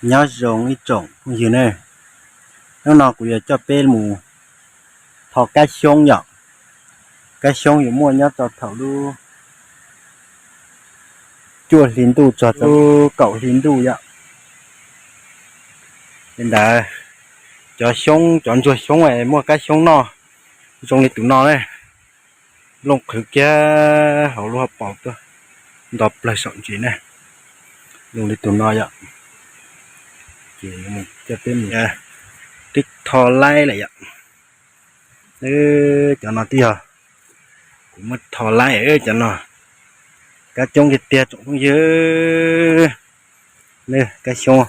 Nyob zoo ib tsoom phooj ywg ne, hnub no kuv yuav coj peb mus tho kab xyoob yom. Kab xyoob yuav muaj nyob rau thaum lub cuaj hli ntuj txog rau lub kaum hli ntuj yom. Li ntawd, cov xyoob, cov ntsuag xyoob es muaj kab xyoob noj zoo li tus no ne, looj qhwv kiag hauv lub hauv paus tuaj nto plawg saum ntsis ne, zoo li tus no yom. Ces coj peb mus, twb tho laib lawm yom. Cov no twb yog kuv muab tho laib cov no. Kab coob tiag tiag tsoom phooj ywg. Kab xyoob,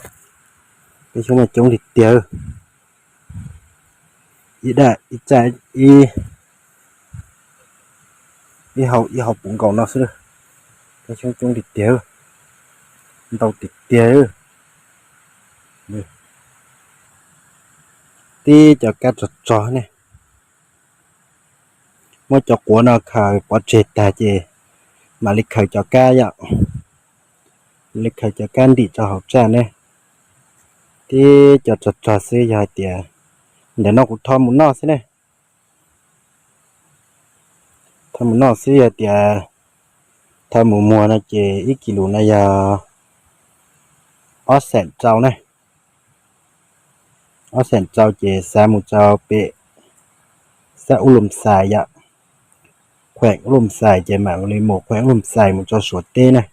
kab xyoob mas coob tiag tiag. Ib daj ib txaj, ib hau ib hau puv nkaus no xwb. Kab xyoob coob tiag tiag, ntau tiag tiag. Tib cov kab tsog tsog ne. Muab cov quav no khaws pov tseg tag ces mam li khaws cov kab yom. Mam li khaws cov kab ntim rau hauv tsaj ne. Tib cov tsog tsog xwb, yog hais tias ntawm no kuv tho mus noj xwb ne. Tho mus noj xwb, yog tias tho mus muag no ces ib kis lus no yog ob xeem rau ne. Ob xeem rau ces xa mus rau pem xab ub lum xais yom. Khueem ub lum xais ces mam li mus khueem ub lum xais mus rau Suav teb na.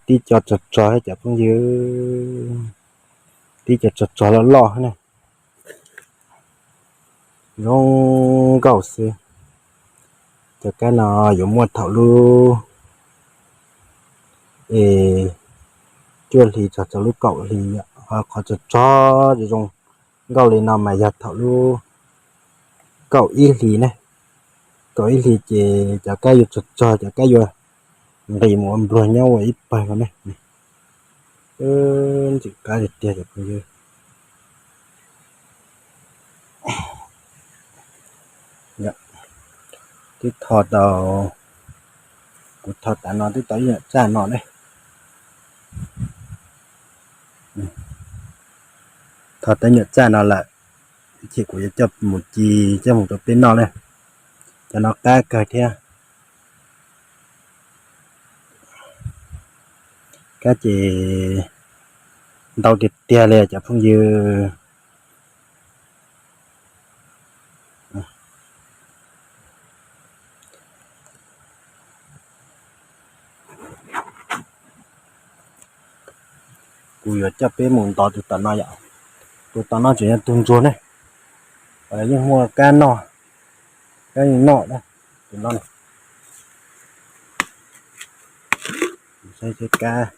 Tib co tsog tsog cov phooj ywg, tib co tsog tsog loj loj ne. Zoo nkauj xwb. Cov kab no yuav muaj thaum lub es cuaj hli txog rau lub kaum hli, ho qhov tsog tsog zoo nkauj li no mas yog thaum lub kaum ib hli ne. Kaum ib hli ces cov kab yuav tsog tsog, cov kab yuav nqis mus ua npluag nyob ua ib pawg no ne. Ntxim qab tiag tiag cov phooj ywg. Twb tho tau, kuv tho tav no twb tau ib nyuam txaj no ne. Tho tau nyuam txaj no lawm, ces kuv yuav coj mus ci, coj mus rau peb noj ne. Cov no qab kawg thiab. Kab ces ntau tiag tiag li cov phooj ywg. Kuv yuav coj peb mus ntov tus tom no yom. Tus tom no tseem yog tus ntsuag ne, yeej muaj kab noj, kab yeej noj na. Tus no, saib kab,